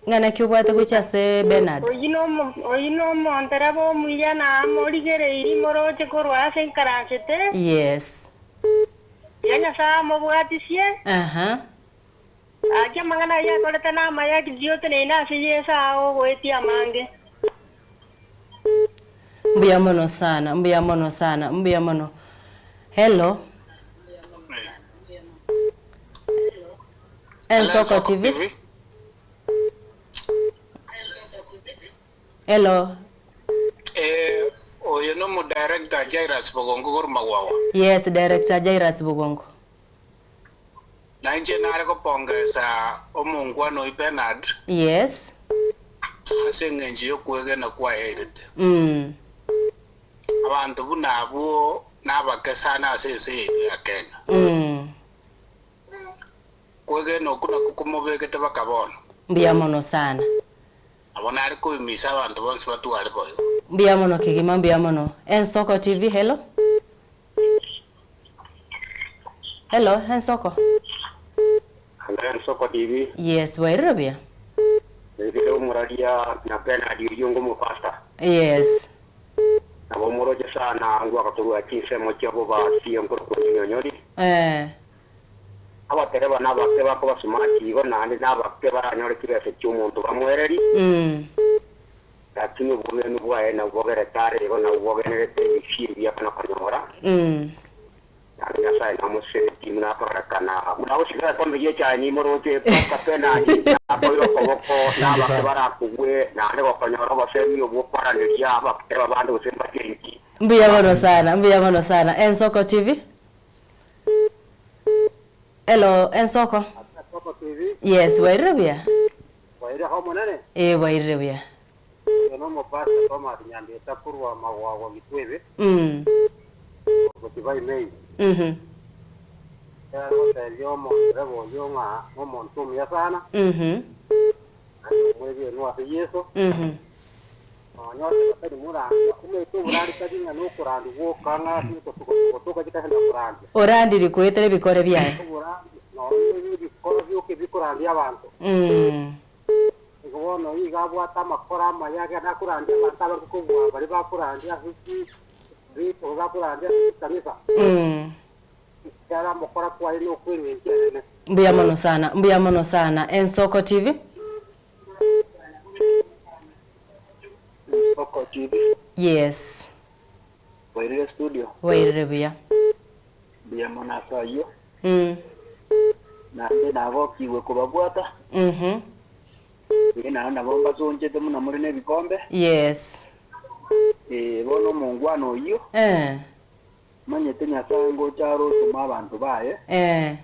Ng'a naki obwate gochia ase Bernard? Oyio nomontereba omuya na amorigereirie moroche korwa ase aikaransete. Yes. Tiga Nyasae amobwatisie. Aha. Gaki amang'ana ayio akorete namaya, rigiya oteneine ase Yeso aa ogoetia amange. Mbuya mono sana, mbuya mono sana, mbuya mono. Hello. Ensoko TV. Hello. Eh, oyo nomo director Jairus Bogongo korwa Magwagwa. Yes, director Jairus Bogongo. Na inche nare gopongesa omongwana oyio Bernard Yes. ase eng'encho y'okwegena kwaye airete. Mm. Abanto buna abwo nabake sana ase ense yaito ya Kenya. Kwegena okwo nakwo komobegete baka bono. Mbuya mono sana. Nabo nare koimisa abanto bonsi batware boigo. Mbuya mono kegima mbuya mono. Ensoko TV hello. Hello Ensoko. Hello Ensoko TV. Yes bwairire buya. Bwairire omoraria na Bernard oyio onge omopastor. Yes. Nabo omoroche sana ngwaka korwa chinsemo chia bobasi nkorokwa Onyonyori. Eh. Abatereba nabake bakoba smart igo naende nabake baranyore chibesa chiomonto bamwereri. Lakini obomenu bwaye nabwo bogerete are igo nabwo bogenerete ebisio ebi akana konyora. Naende Nyasae namoseretie buna akororekana buna agosigara ekombe gi'echae nimoroche Pastor Bernard nakoire okoboko nabake barakogwe naende gokonyora obosemi obwo okwaraneria abatereba bande gose mbachenchi. Mbuya mono sana, mbuya mono sana. Ensoko TV. Hello, Ensoko. Ensoko TV. Yes, bwairire buya? Bwairire Omonene? Eh, bwairire buya. Oyo nomopastor Thomas Nyambeta korwa Magwagwa Gitwebe, Mm. Gotibai Main. Mhm. Ekero agotebia omondereba oyio ng'a nomonto omuya sana, Mhm. naende omwegenwa ase Yeso, Mhm. nonya onye batari morandia, omanyete oborandi tari ng'a nokorandia gwoka ng'a ase gotoka chikagenda korandia. Orandiri goetera ebikore biaye. Oborandi nonya ebikoro bioka ebikorandia abanto. Mm. Igo bono iga abwate amakora amaya agende akorandia abanto abange kobua baria bakorandia ase chi-street gose bakorandia ase chikanisa, ekiagera amokora kwaye nokw'engencho enene. Mbuya mono sana, mbuya mono sana. Ensoko TV. Ensoko TV. Yes. Bwairire studio. Bwairire buya. Mbuya mono ase ayio. Naende nagokigwe kobabwata. Ee, naende nabo mbasonchete buna more nebikombe. Yes. Ee, bono omongwana oyio. Eh. Manyete Nyasae ngocha are otoma abanto baye. Eh.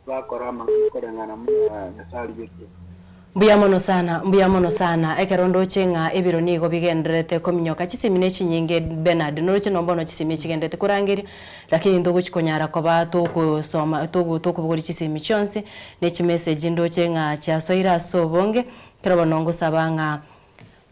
Bakore amang'ana koreng'ana buna Nyasae arigetie. Mbuya mono sana, mbuya mono sana. Ekero ndoche ng'a ebiro nigo bigendererete kominyoka, chisemi ne chinyinge Bernard, noroche no bono chisemi echigendererete korangeria, lakini ntogochi konyara koba togosoma togo tokobogoria chisemi chionsi, ne chimessage ndoche ng'a chiasoire ase obonge, ekero bono ngosaba ng'a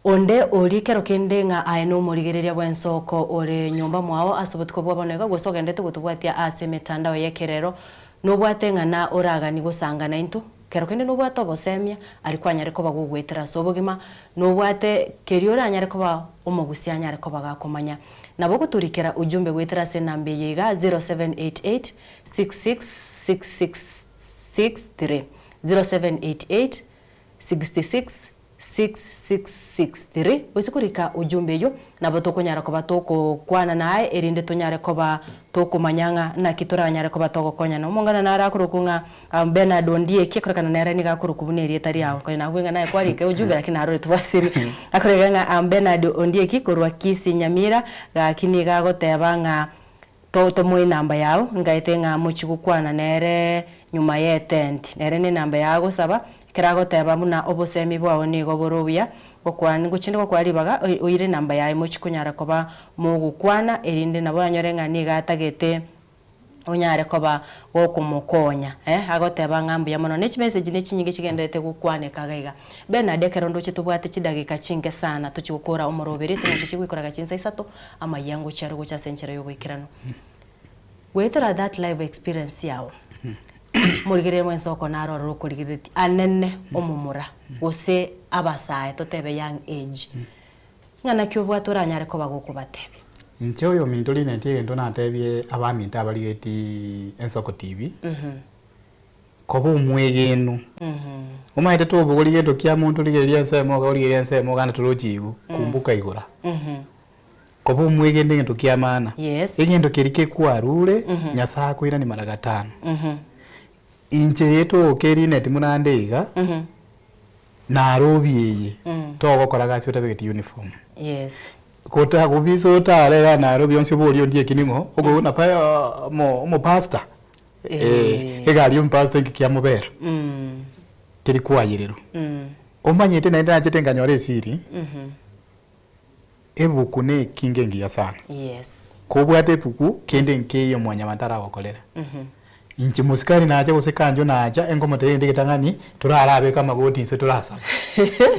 onde oria ekero kende ng'a aye nomorigereria bw'ensoko ore nyomba mwao ase obotuko bwa bono iga gose ogendererete gotobwatia ase emetandao y'ekerero, nobwate ng'ana oraganie gosanga naintwe. Kero kende nobwate obosemia, aria kwanyare koba gogoetera ase obogima, nobwate keria oranyare koba omogusia anyare koba gakomanya. Nabo ogotorikera ujumbe goetera ase enamba eye iga, 0788 66 66 63, 0788 66 6663, gose korika ujumbe eyio, nabo tokonyara koba togokwana naye erinde tonyare koba tokomanya ng'a naki toranyare koba togokonyana. Omong'ina nare akorokwa ng'a Bernard Ondieki, ekorekana nere nigo akorokwa buna erieta riao, konya nakwe ng'a naye kwarika ujumbe lakini narore tobasiri. Akoreka ng'a Bernard Ondieki korwa Kisii Nyamira, gaki nigo agoteba ng'a to tomoe enamba yao, ngaete ng'a mochie gokwana nere nyuma y'etent. Nere nenamba yao agosaba, Ekero agoteba buna obosemi bwao nigo bore obuya, gokwana ngochinde gokoa ribaga oire enamba yaye mochie konyara koba mogokwana, erinde nabo anyore ng'a nigo atagete onyare koba gokomokonya eh, agoteba ng'a mbuya mono. Ne chimessage ne chinyinge chigendererete gokwaneka iga iga. Bernard ekero ndoche tobwate chidageka chinke sana tochie gokora omoroberi ase eng'encho chigoikoraga chinsa isato, amayia ngochia are gocha ase enchera yoboikeranu. Goetera that life experience yao, morigererie mwensi oko naro ororo okorigereretie anene omomura gose abasae totebe young age, ng'a naki obwate oranyare koba gokobatebia? Inche oyominto rineti egento natebie abaminto abarigetie Ensoko TV, koba omwegenu. Omanyete tobogoria gento kia monto origererie ensemo iga origererie ensemo iga naende torochi igo, kumbuka igora. Koba omwegeni egento kia maana. Yes. Egento keria kekwarure, Nyasae akoiranie mara gatano. Inche eye togoka erineti buna ande iga, Nairobi eye, togokora gasi otabegeti uniform. Yes. Gotagobisa otare iga Nairobi onsi oborie ondie eki ning'o, okoigwa pa omo omopastor, eh, egari ya omopastor inki kiamobera, teri kwayererwa. Omanyete naende nachete nkanyora esiri. Ebuku ne ekinga engiya sana. Yes. Kobwate ebuku kende nkeiyo mwanyabanto aragokorere. Inche mosikari nacha gose kanjo nacha enkomotebia egento egetang'ani torarabeke amagoti inse torasaba.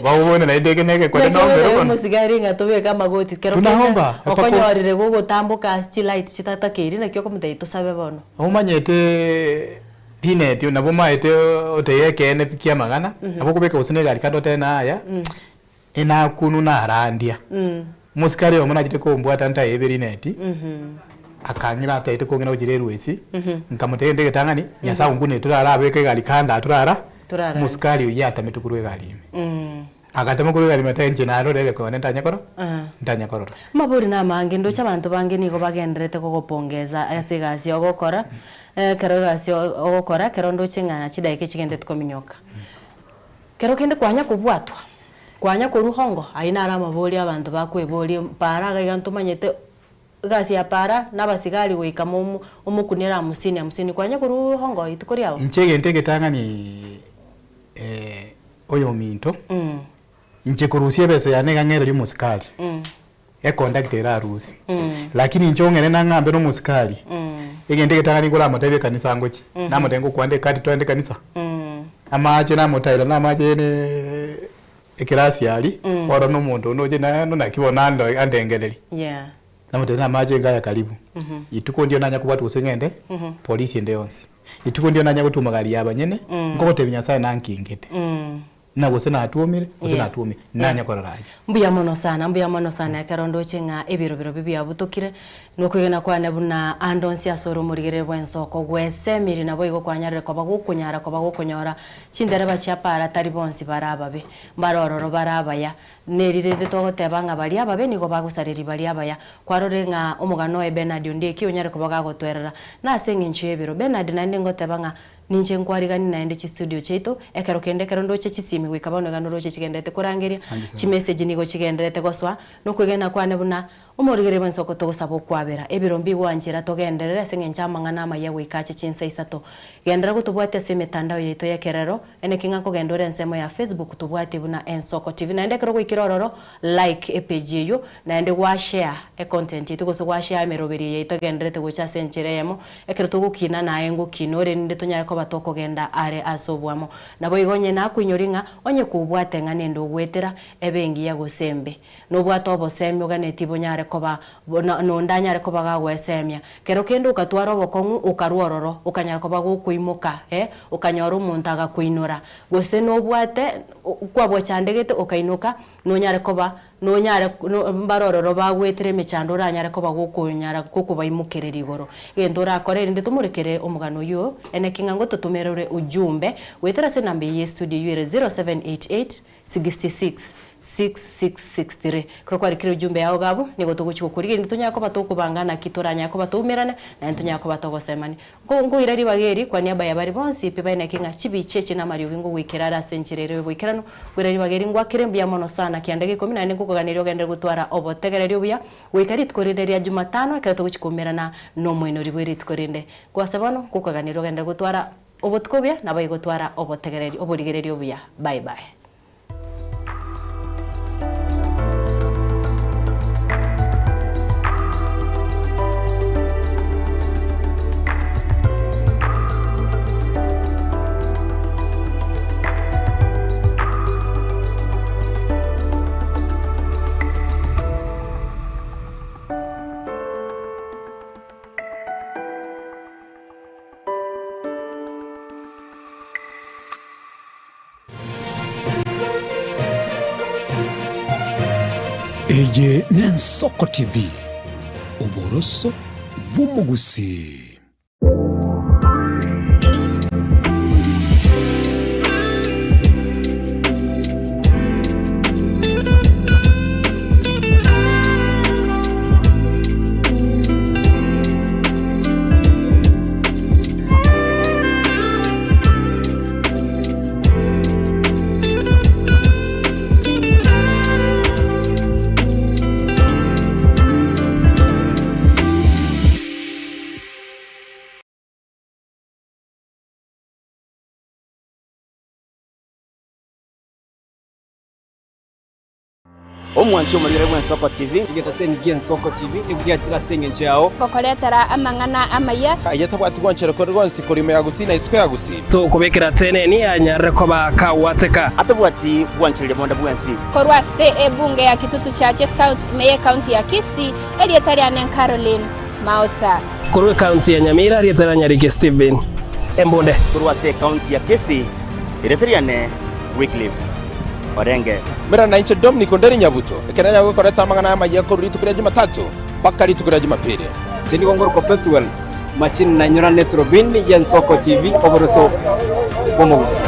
Baobone naende eke negekone Naki nomere ogotebia bono. omosigari ng'a tobeke amagoti kero kende Tunaomba mpaka os- okonyorire gogotamboka ase chilight chitatakeiri naki okomotebia tosabe bono. Omanyete rineti nabo omaete otebie ekeene pi kia amang'ana, nabo okobeka gose na egari kando otebe naya, Enakunu narandia. Omosikari oyomo nachete kombwata ntaebe rineti, akang'ira ataete kong'ira gochia erwesi, nkamotebia egento egetang'ani, Nyasae onkune torarabeke egari kando aa torara, Torarande. omosikari oyio atamete korwa egari ime. Agatama korwa egari ime ateba inche narore egekone ntanye koro ntanye korora. Amabori namange, ndoche abanto bange nigo bagendererete kogopongeza ase egasi ogokora, ekero egasi ogokora, ekero ndoche ng'a chidaeka echigenderete kominyoka. Kero kende kwanya kobwatwa, kwanya korwa hongo, ayio naro amaborio abanto bakweboria, para iga iga ntomanyete egasi ya para na abasigari goika momo omokunere hamsini hamsini, kwanya korwa hongo rituko riao? Inche egento egetang'ani oyominto, inche korusia ebesa yane iga ng'ererie omosikari, Econduct ere arusie. Lakini inche ong'ene nang'ambe nomosikari, egento egetang'ani nkoramotebie ekanisa ngochie, namotebie ngokwande ekadi toende ekanisa. Amache namotaera na amache ne ekerasi aria, oro na omonto onde oche naende naki bono ando andengererie. Yeah. Namotebia na amache iga aya karibu. Rituko ndio nanya kobwatwa gose ng'ende, polisi ende yonsi. Rituko ndio nanya gotuma gari ya abanyene, nkogotebia Nyasaye nankingete. Ng'a gose natwomire, gose Yes. natwomire, nanye korora aye. Mbuya mono sana, mbuya mono sana ekero ndoche ng'a ebiro birobio biabutokire, nokwegena kwane buna ande onsi ase ore omorigereria bw'ensoko gwesemiri naboigo kwanyarire koba gokonyara koba gokonyora chintereba chia para tari bonsi bare ababe, mbare ororo bare abaya. Neri rende togoteba ng'a baria ababe nigo bagosareria baria abaya. Kwarorire ng'a omogano oye Bernard Ondieki onyare koba gagotwerera. Nase eng'encho y'ebiro, Bernard naende ngoteba ng'a Ninche nkwariganie naende chistudio chiaito, ekero kende ekero ndoche chisimi goika bono iga noroche chigenderete korangeria, Asante sana. chimessage nigo chigenderete gosoa, nokwegena kwane buna omorigereria bwensi oko togosaba okwabera. Ebiro mbigwanchera togenderere ase eng'encho amang'ana amaya goika ache chinsa isato. Genderera gotobwatia ase emetandao yaito y'ekerero, eneki ng'a nkogenda ore ensemo ya Facebook tobwatie buna Ensoko TV. Naende ekero gwaikire ororo, like epage eyio, naende gwa share econtent yaito gose gwa share emeroberio yaito egendererete gocha ase enchera eyemo, Ekero togokina naye ngokina ore rinde tonyare koba tokogenda are ase oboamo. Naboigo onye nakoinyori ng'a onye kobwate ng'a nende ogoetera, ebe engiya gose embe. Nobwate obosemi oganetie bonyare koba nonde anyare koba gagoesemia. Kero kende okatwara obokong'u okarwa ororo, okanyara koba gokoimoka, eh, okanyora omonto agakoinora. Gose nobwate kwabwachandegete okainoka, nonyare koba Nonyare mbare ororo bagwetire emechando oranyare koba gokonyara gokobaimokereria igoro. Egento orakore erinde tomorekere omogano oyio, eneki ng'a ngototomere ore ujumbe goetera ase enamba eye y'estudio eyio ere 0788 66 6663. Ekero kwarikire ujumbe yao iga abwo, nigo togochia gokorigia erinde tonyare koba tokobanga naki toranyare koba toumerane, naende tonyare koba togosemania. Nkoira ribaga eri kwa niaba ya baria bonsi pi baineke ng'a chibicha echi namariogi ngogoikera are ase enchera ere y'oboikeranu. Nkoira ribaga eri ngwakere mbuya mono sana kianda gia ikomi naende nkokoganeria ogenderere gotwara obotegereri obuya goika rituko rinde ria Jumatano ekero togochia koumerana nomoinori bwe rituko rinde. Kwase bono nkokoganeria ogenderere gotwara obotuko obuya naboigo gotwara obotegereri oborigereria obuya. Bye bye. Eye n'Ensoko TV, oboroso bw'omogusii. Omwanchi omorigere bw'Ensoko TV. Egetaseni gi'Ensoko TV nigo giachire ase engencho yao. Gokoretera amang'ana amaya. Aye tabwati gwanchera konde gwonsi korwa ime ya Gusii na isiko ya Gusii. Tokobekera teneni anyarire koba kagwateka. Atabwati gwanchereria bonde bwensi. Korwa ase ebunge ya Kitutu Chache South ime y'ecounty ya Kisii, erieta riane Caroline Maosa. Korwa ecounty ya Nyamira, erieta ria Nyariki Stephen Embunde. Korwa ase ecounty ya Kisii, erieta riane Wycliffe Orenge. Mera nainche Dominic Onderi Nyabuto, ekero nanyare gokoreta amang'ana amayia korwa rituko ria Jumatatu mpaka rituko ria Jumapili. Inche nigo ngorokwa Pethuel Machini na inyorane Turubini y'Ensoko TV, oboroso bw'omogusi.